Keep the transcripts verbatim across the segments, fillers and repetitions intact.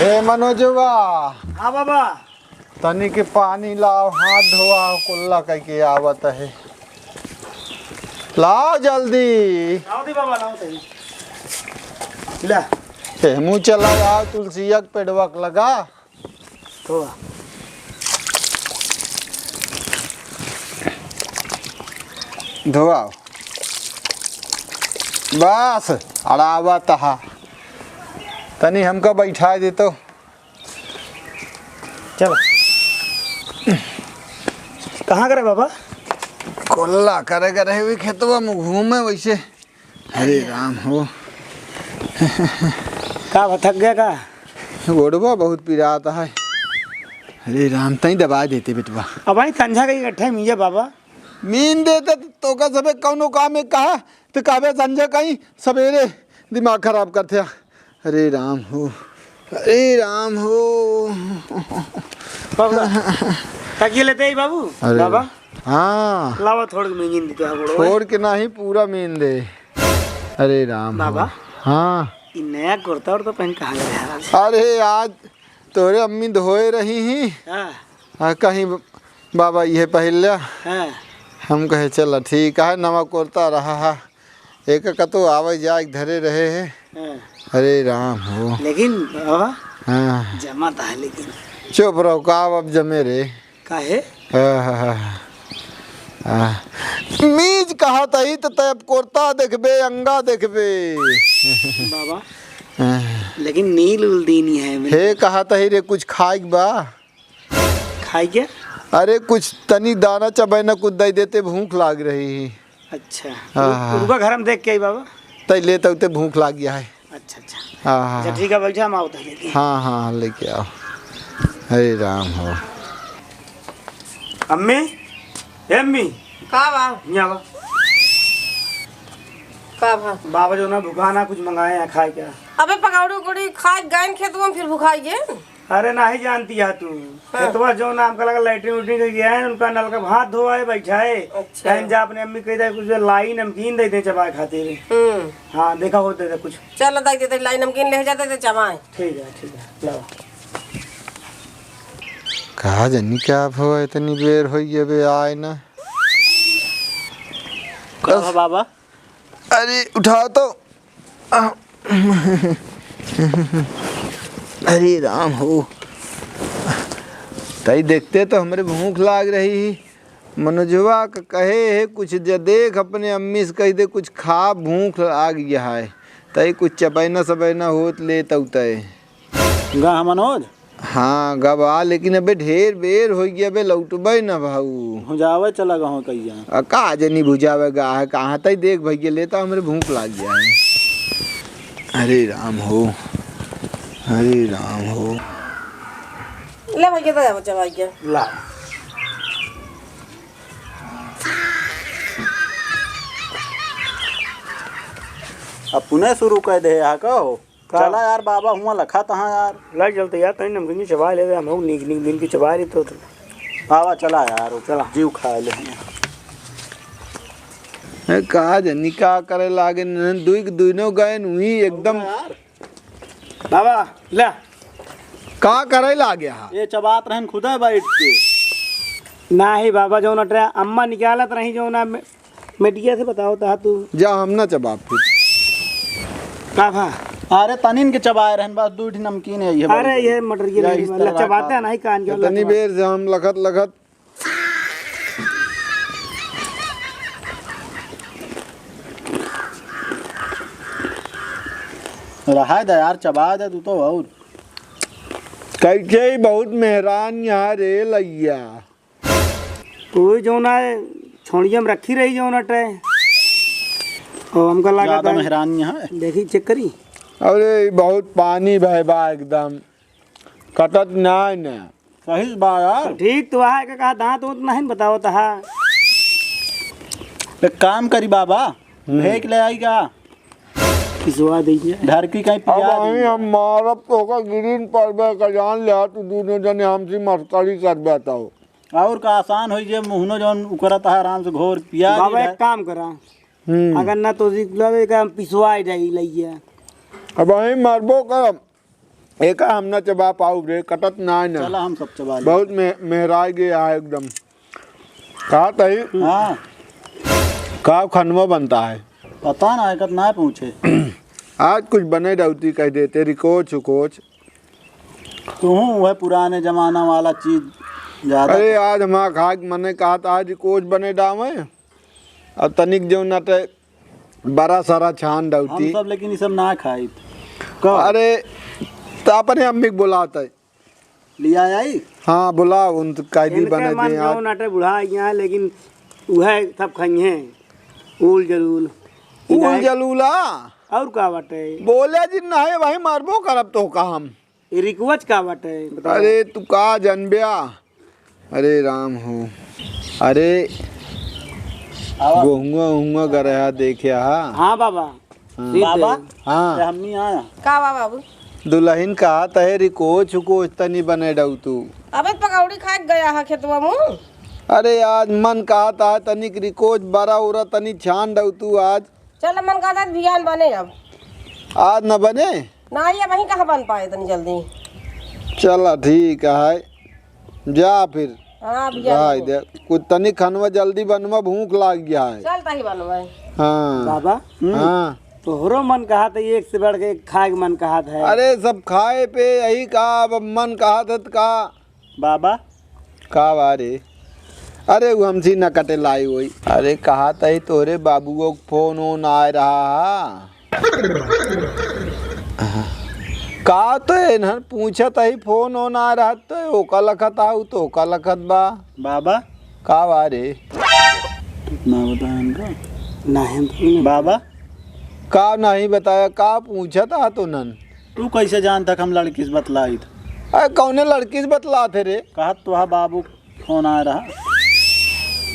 ए मनोजवा। हाँ बाबा। तनी के पानी लाव, हाथ धोआ, कुल्ला कइके आवत है। लाव जल्दी। लाव दी बाबा, लाव तनी। ला। ए, मुँह चला जाओ, तुलसिया के पेड़वा के लगा। धोआ। धोआओ। बस, अड़ावा तहा। तनी हमका बैठाए देतो। चलो। कहाँ करे बाबा? कोल्ला करे करे हुई खेतवा में घूमे वैसे। अरे राम हो। का बा, थक गया का? गोड़वा बहुत पिरात है। अरे राम, तई दबा देते बेटवा। अब आई संझा का इकट्ठा ही मिया बाबा। मीन देते तो का सबे कौनो काम में कहा तो कहबे संझा कहीं सवेरे दिमाग खराब करते। अरे राम हो, अरे राम हो। बाबा, तकिए लेते ही बाबू। अरे बाबा। हाँ। लावा थोड़ के मीन देते हैं गोड़वा। थोड़ के नहीं, पूरा मीन दे। अरे राम हो। बाबा। हाँ। ई नया कुर्ता उर्ता पहन कहाँ गए हैं आज? अरे आज तोरे अम्मी धोए रही ही। हाँ। आ, कहीं ब-, बाबा इहे पहिर ल्या। हाँ। हम कहे चला ठीक है, नवा कुर्ता रहा है। एक कतो आवे जाए के धरे रहे है। हाँ। अरे राम हो। लेकिन बाबा, हाँ। जमा तो है लेकिन। चुप रहो, का अब जमे रे। काहे? हाँ, हाँ, हाँ, हाँ। मीज कहा तही तो तय अब कुर्ता देखबे, अंगा देखबे। बाबा, हाँ। लेकिन नील उल दीनी है मैंने। हे कहा तही रे, कुछ खाइक बा? खाई क्या? अरे कुछ तनी दाना चबैना कुछ दे देते, भूख लाग रही है। अच्छा। हाँ, हाँ। उनका घर हम देख के आई बाबा। तै ले तौते भूख लाग गया है। अच्छा, अच्छा। हाँ, हाँ, अच्छा, हाँ। ठीक है, बैठा, हम आवत है लेके। हाँ, हाँ, लेके आओ। हरे राम हो। अम्मी, ए अम्मी। का बा? यहाँ बा। का बा? बाबा जो ना भुखाना कुछ मंगाए हैं खाए क्या? अबे पकौड़ी उकौड़ी खाए गए खेतवा में फिर भुखाई गए? अरे नाही जानती है तू। हाँ। खेतवा जो ना हमका लगा लैट्रिन उट्रिन के गया है, उनका नलका हाथ धोआए बैठा है। अच्छा। कहीं जा अपने अम्मी कह दे कुछ लाई नमकीन दे दे चबाए खातिर। हम्म। हाँ, देखा होते थे कुछ। चल, दाई, दे दे, लाई नमकीन ले जाते थे, चबाए। ठीक है, ठीक है, लाओ। कहा जनी क्या भवा, इतनी बेर होई गई, अबे आए ना। का बा बाबा? अरे, उठाओ तो। आ, अरे राम हो, तई देखते तो हमरे भूख लाग रही। मनोजवा क कहे है कुछ ज देख अपने अम्मी से कह दे कुछ खा, भूख लाग गया है। तई कुछ चबैना सबैना होत लेत उतय। गा मनोज। हाँ गा बा, लेकिन अबे ढेर बेर होइ गया, अबे लौटबे न भाऊ। भुजावे चला गहो कहिया। आ, का जनी भुजावे गा है, कहाँ तई देख भैया लेता, हमरे भूख लाग गया है। हरे राम हो, हरे राम हो। ले भैया, दे दे बच्चा भाई के। ला। अब पुनः शुरू कर दे, यहाँ का हो? का? चला यार, बाबा हुआ लखा तहाँ यार। लग चलते यार, तनी नमकीन चबा ले, हम लोग नीक नीक दिन की चबा रही तो, तो। आवा, चला यार, चला। जीव खा ले। ए, का जनी का करे लागे, न-, दुई के दुइनो गए नुही एकदम। यार। बाबा, ले। का करे लागे हा? ये चबात रहन खुदा बैठ के। नाही बाबा, जो ना ट्रे-, अम्मा निकालत रही जो ना मे-, मीडिया से बताओ ता तू। जा, हम ना चबाब फिर। का भा? अरे तनिन के चबाए रहन, बस दू ठी नमकीन है, ये अरे बस। ये मटर की या नहीं, इस तरह चबाते का। नहीं कान के, इतनी बेर से हम लखत लखत। रहा दे यार, चबा दे तू तो और। कैसे ही बहुत मेहरान यहाँ रे लैया। वही जौन है, छोड़िया में रखी रही जौन अटे। और हमका लगा ज्यादा था मेहरान यहाँ है। देखी, चेक करी। अरे, बहुत पानी बहे बा एकदम। कटत ना है ना। सही बा यार। ठीक तो है, का कहा, दांत उंत नहीं बताओ तहा। एक काम करी बाबा, हम्म। भेज ले आई का? पिसवा दीजिए। घर की कहीं अब पिया वहीं दीजिए। हम मारब तो ओकर गिरिन पर बे का जान ले, तू दोनों जने हमसे मस्करी कर बेटा हो। और का आसान होई जे मुहनो जौन उकरत है, आराम से घोर पिया बाबा, दे। एक काम करा, हम्म। अगर ना तो जी लगे का हम पिसवाए जाई लइया। अब वहीं मरबो करम। एका हम ना चबा पाउब रे, कटत नाहीं ना। चला, हम सब चबा लेब। बहुत मे-, मेहराइ गया है एकदम। कहा तही? हाँ। का खनवा बनता है? पता ना, एकर ना पूछे। आज कुछ बने डउती कहि देते, रिकोच उकोच। तुहूँ वह पुराने जमाना वाला चीज ज्यादा। अरे, आज हमार खाए के मने कहा त आज रिकोच बने डावे। अब तनिक जो नटे बड़ा सारा छान डउती। हम सब लेकिन ई सब ना खाइत। का? अरे, त अपने अम्मी के बोलात है। लिया आई? हाँ, बोला, उन कैदी इनके बने मन दे जो आज। नटे बुढ़ा यहाँ, लेकिन उहे सब खइहें। उल जलूल। उल जलूला? और का बाटे? बोले जिन नहीं, वही मारबो करब तो का हम। ई रिकवच का बाटे, बताओ। अरे, तू का जनब्या? अरे राम हो। अरे, आवा। गोहुआ उहुआ गरहा देखे हा। हाँ बाबा। हाँ। सीधे। बाबा, हाँ। ते हमनी आया। का बा बाबू? दुलहिन कहा तहे रिकोच उकोच तनी बने डउ तू। अबे पकौड़ी खाए के गया है खेतवा में। अरे आज मन कहा था तनिक रिकोच बरा उरा तनी छान डउ तू आज। चल मन कहा था बिहान बने अब। आज न बने? ना, ये वहीं कहाँ बन पाए इतनी जल्दी। चला ठीक है, जा फिर। हाँ, बिहान रहा बने। दे। कुछ तनी खनवा जल्दी बनवा, भूख लाग गया है। चल तही बनवा। हाँ। बाबा, हम्म। हाँ। तोहरो मन कहा था, एक से बढ़ के एक खाए के मन कहा था। अरे सब खाए पे यही का, अब मन कहा था त का। बाबा। का बा रे? अरे, उ हमसे न कटे लाई होई। अरे, कहा तही तोहरे बाबुओ के फोन ओन आए रहा हा। का तो एनहन पूछत ही, फोन ओन आए रहा तो ओका लखत आऊ तो ओका लखत बा। बाबा। का बा रे? ना बताया इनका। नहीं, हम तो नहीं। बाबा। का नहीं बताया, का पूछत हा तो नन? तू कैसे जानत ह कि हम लड़की से बतलाइत? अरे कौने लड़की से बतलात है रे? कहत तोहा बाबू फोन आए रहा।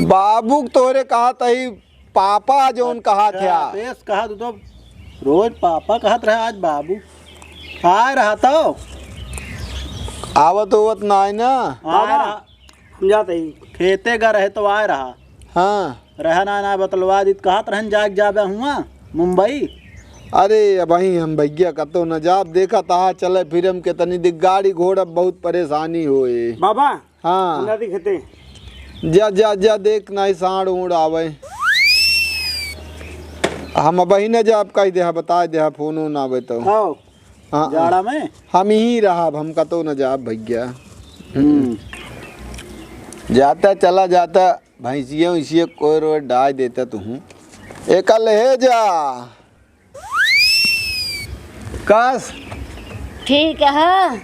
बाबू तोहरे कहत ही पापा जौन कहत अच्छा, है। बेस कहत तो रोज पापा कहत रहे, आज बाबू आए रहा तो। आवत होवत नाई ना। आए बाबा, रहा। हम जात ही। खेते गा रहे तो आए रहा। हाँ। रहा ना, ना बतलवा दी, कहत रहन जाग जाबे हुआ मुंबई। अरे, अबहीं हम भैया कतो न जाब, देखा तहा चले फिर हम के तनी दिख गाड़ी घोड़ा बहुत परेशानी होए। बाबा, हाँ। हम जाती खेते। जा, जा, जा, देख नाई साँड़ ऊँड़ आवे। हम अबहीं न जाब, कहि देहा, बताए देहा, फोन ओन आवे तो। हाँ। हाँ, जाड़ा में? हम ही रहब, हम कतो न जाब भैया। हम्म। जाता चला जाता, भैंसिया उसिया कोई रोज डाल देता तुहूँ। एका ले जा। कस? ठीक है।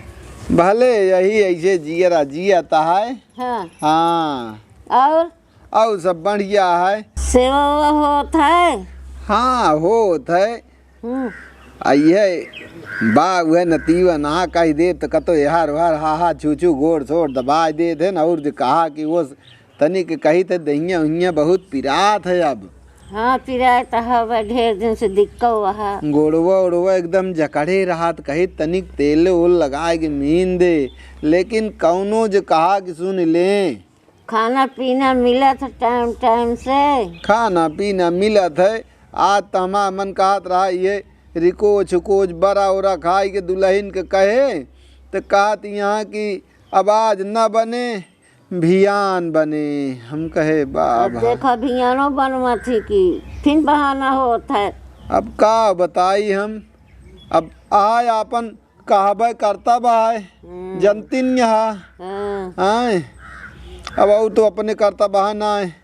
भले यही ऐसे जियरा जियत है। हाँ। हाँ। और? और सब बढ़िया है। सेवा वेवा होत है? हाँ, होत है। हम्म। आ इहे बा उहे नतीवा ना कहि देब त कतो एहर ओहर हा हा छू छू गोड़ सोड़ दबाइ देत है न, और जे कहा कि वो तनिक कहित है दहिया उहिया बहुत पिरात है अब। हाँ, पिरात हवे, ढेर दिन से दिक्कत हवे। गोड़वा ओड़वा एकदम जकड़े रहत, कहित तनिक तेल ओल लगाए के मीन दे, लेकिन कौनो जे कहा कि सुन ले, खाना पीना मिलत है टाइम टाइम से? खाना पीना मिलत है। आज त हमार मन कहत रहा ये रिकोच उकोच बरा ओरा खाई के दुलहिन के कहे, त कहत यहाँ कि अब आज न बने, भियान बने। हम कहे, अब बाबा। देखा, भियानो बनवा थी कि फिर बहाना होत है। अब का बताई हम, अब आय आपन कहबे करता बा है, हम्म। जनतिन यहाँ। हाँ। आय। अब ऊ तो अपने करता बा है ना है।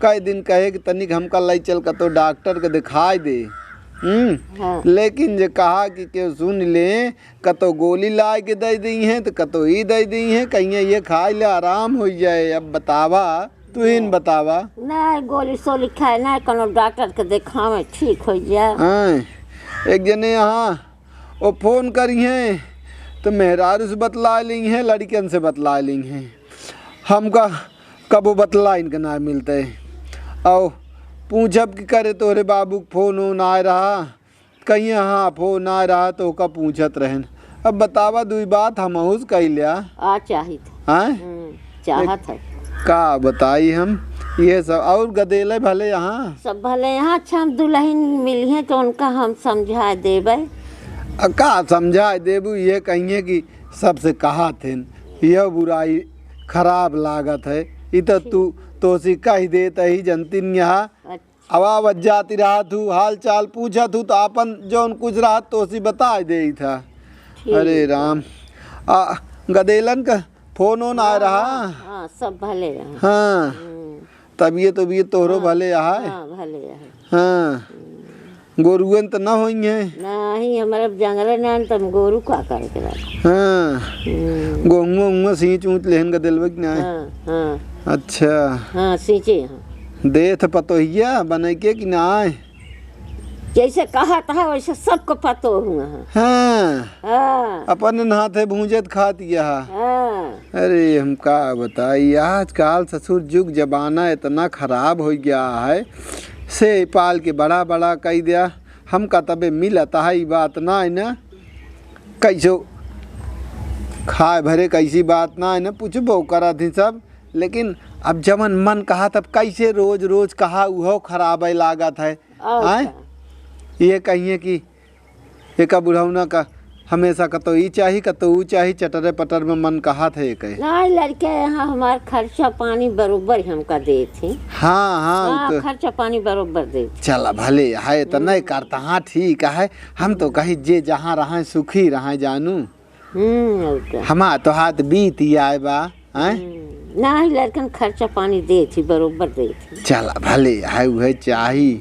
कई दिन कहे कि तनिक हमका लई चल कतो डॉक्टर के दिखाई दे। हम्म। हाँ। लेकिन जे कहा कि केहू सुन ले, कतो गोली लाए के दे दी हैं, तो कतो ई दे दी हैं, कहिए ये खाई ले आराम हो जाए। अब बतावा, तू ही न बतावा। नहीं, गोली सोली खाए, नहीं कोनो डॉक्टर के देखावे, ठीक हो जाए। हाँ। एक जने यहाँ वो फोन करी हैं, तो मेहरारू से बतला ली हैं, लड़कियन से बतला ली हैं। हमका कबो बतला इनके ना मिलते। और पूछब कि करे तोहरे बाबू के फोन ओन आए रहा, कहिए हाँ फोन आए रहा तो ओका पूछत रहन। अब बतावा दुई बात हमहू से कही लिया। आ चाहित। हाँ? हम्म, चाहत है। का बताई हम, ये सब और गदेले भले यहाँ। सब भले यहाँ, अच्छा हम दुलहिन मिली हैं तो उनका हम समझा देबे। अब का समझाए देबू, ये कहिए कि सबसे कहा थे, यह बुराई खराब लागत है, इ तो तू तोसी कह देत ही जनतिन यहाँ। अच्छा। अब आवत जाती रहत हूँ, हाल चाल पूछत हूँ, तो आपन जौन कुछ रहत तोसी बताए देई था। ठीक अरे है। राम, आ, गदेलन का फोन ओन आए हाँ, रहा? हाँ, हाँ, सब भले रहा। हाँ। हम्म। तबियत उबियत तोहरो हाँ, भले आए? हाँ, भले आए। हाँ। हम्म। गोरुअन त ना होइहैं? नहीं, हमारा जंगले ना, त हम गोरू का करे के रख? हाँ। हम्म। गोहुआ उहुआ सींच ऊंच लेहन का दिलवे कि ना? हाँ, हाँ। अच्छा। हाँ, सींचे हैं। देत पतोहिया बने के कि ना आए? जैसे कहत है, वैसे सबको पतो हुआ है। हाँ। हाँ। अपन हाथे भूंजत खात यह। हाँ। अरे, हम का बताई, आजकल ससुर जुग जमाना इतना खराब होइ गया है, से पाल के बड़ा बड़ा कइ दिया। हमका तबे मिलत है, ई बात ना है ना, कैसो खाए भरे कैसी बात ना है ना, पूछबो करत ही सब, लेकिन अब जवन मन कहा तब कैसे रोज रोज कहा उहो खराबे लागत है। और आय? का? ये कहिए कि एका बुढ़ौना का हमेशा कतो ई चाही, कतो ऊ चाही, चटरे पटर में मन कहात है एके। नहीं, लड़के यहाँ हमार खर्चा पानी बरोबर हमका देत ही। हाँ, हाँ, उ हाँ, तो खर्चा पानी बरोबर देत ही। चला भले है, तो नहीं हम्म। करता, हाँ, ठीक है। हम तो कही जे जहाँ रहे सुखी रहे जानू। हम्म, और का। हमार तो हाथ बीत ही आए बा, हैं? हम्म, नहीं, लड़कन खर्चा पानी देत ही, बरोबर देत ही। चला भले है, उहे चाही।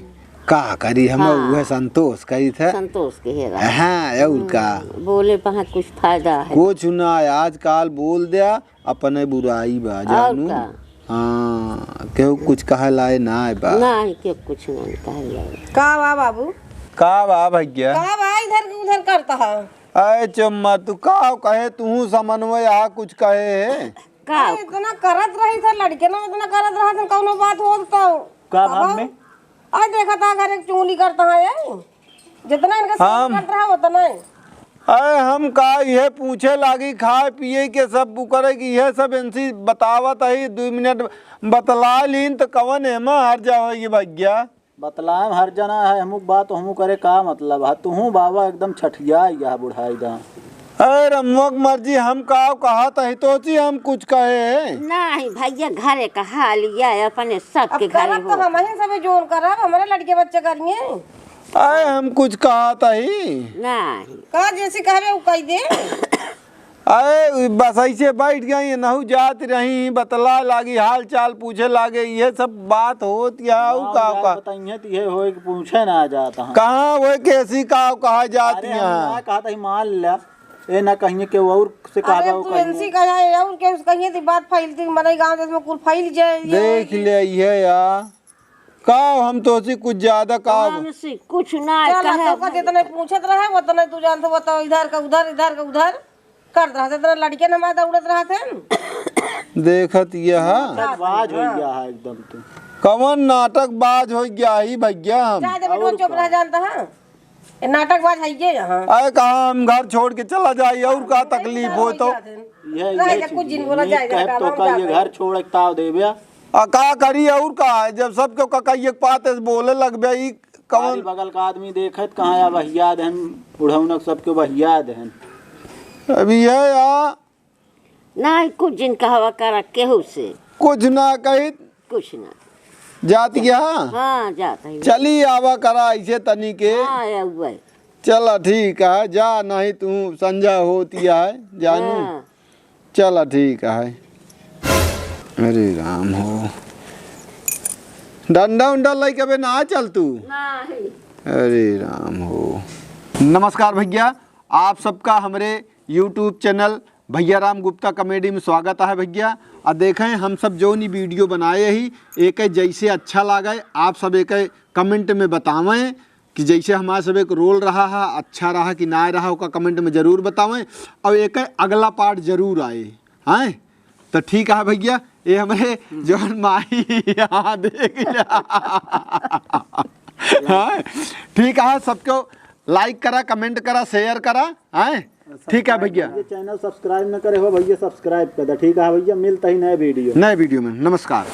का करी हम, हाँ। उहे संतोष करी थे। संतोष के हे रहा। हाँ, और का। हम्म, बोले पहाँ कुछ फायदा है। कुछ ना, आजकल बोल दिया, अपने बुराई बा, और जानू। का। हाँ, केहू कुछ कहे लाए ना आए बा। नहीं, केहू कुछ नहीं कहे लाए। का बा बाबू? का बा भैया? का बा इधर उधर करता है? अरे चुम्मा, तू का कहे, तू समन्वय आ कुछ कहे है? का? अरे इतना करत रही था लड़के ना, इतना करत रहा था, कौनो बात हो तो का भाव में? आज देखा था घर एक चुगली करता है, जितना इनका हम करत रहा उतना ही। अरे हम का इहे पूछे लागी, खाए पिए के सब उ करे कि इहे सब इनसी बतावत है, दुइ मिनट बतला लीन त कवन एमा हर्जा होई भैया? बतलाएम हर्जा ना है, हमू बात हमू करे का मतलब है? तुहू बाबा एकदम छठिया यह बुढ़ाई दा। अरे रमुआ के मर्जी, हम का कहत ही तो जी हम कुछ कहे? नहीं भैया, घरे का हाल या अपने सबके अब घरे करब तो हो। हम ही सबे जोर करब, हमारे लड़के बच्चे करिए। अरे हम कुछ कहत ही। नहीं। का जैसे कहबे उ कह दे। अरे बस ऐसे बैठ गई, नहु जात रही, बतला लागी, हाल चाल पूछे लागे, ये सब बात होत या उ गाँव का जाए का? बताइए तो ये होए कि पूछे ना जात हाँ। कहाँ वो कैसी का कहा जात अरे हम यहाँ? ना कहत ही मान ल्या। ए ना कहिए के और से अरे कहबा, वो तू कहिए। एनसी कहा है, और के उस कहिए ती बात फैलती, मनई गाँव देश में कुल फैल जाए, ये देख ले, ये या। का हम तोसी कुछ ज्यादा का हमसे कुछ ना चल, कहे। तो का जितने पूछत रहे, उतने तू जानत हो, तो इधर का उधर, इधर का उधर करत रहा, इतना लड़के न हमारे दौड़त रहा थे। देखत यह। नाटकबाज हो गया है एकदम तू। कवन नाटकबाज हो गया ही भैया हम? जा दे बेटवा, और चुप का? रह जानता है। ये नाटकबाज है ये यहाँ। अरे कहाँ हम घर छोड़ के चला जाई, और का तकलीफ हो तो? ये, रह ये जा, कुछ चीज दिन है। बोला ये जाए, कहे जाए, तो काम का, ये जाए। घर छोड़ के ताव देबे। आ का करी और का, जब सबके का कहिए के पाते से बोले लगबे, ई कवन? बारी बगल का आदमी देखत कहाँ या बहिया देहन, बुढ़ौनक सबके बहिया देहन। अब ये या। नहीं, कुछ जिन कहवा करा केहू से। कुछ ना कहित? कुछ ना। जात गया? हाँ, जात है। चली आवा करा ऐसे तनी के। हाँ, या हुआ है। चला ठीक है, जा, नहीं तू संझा होती है, जानू। हाँ। चला ठीक है। अरे राम हो। डंडा उंडा लइके अबे ना चल तू। नहीं। अरे राम हो। नमस्कार भैया, आप सबका हमरे YouTube channel भैया राम गुप्ता comedy में स्वागत है भैया। आ देखें, हम सब जौन ई video बनाए ही, एके जैसे अच्छा लागे, आप सब एके comment में बतावें कि जैसे हमारे सब एक role रहा है, अच्छा रहा कि ना रहा, ओका comment में जरूर बतावें। और एके अगला part जरूर आए, हैं? तो ठीक है भैया, ये हमरे जौन माई यहाँ देख लिया। हाँ, ठीक है, सबको like करा, comment करा, share करा, हैं? ठीक है भैया। ये channel subscribe न करे हो भैया, subscribe कर दे। ठीक है भैया, मिलता ही नए video। नए video में, नमस्कार।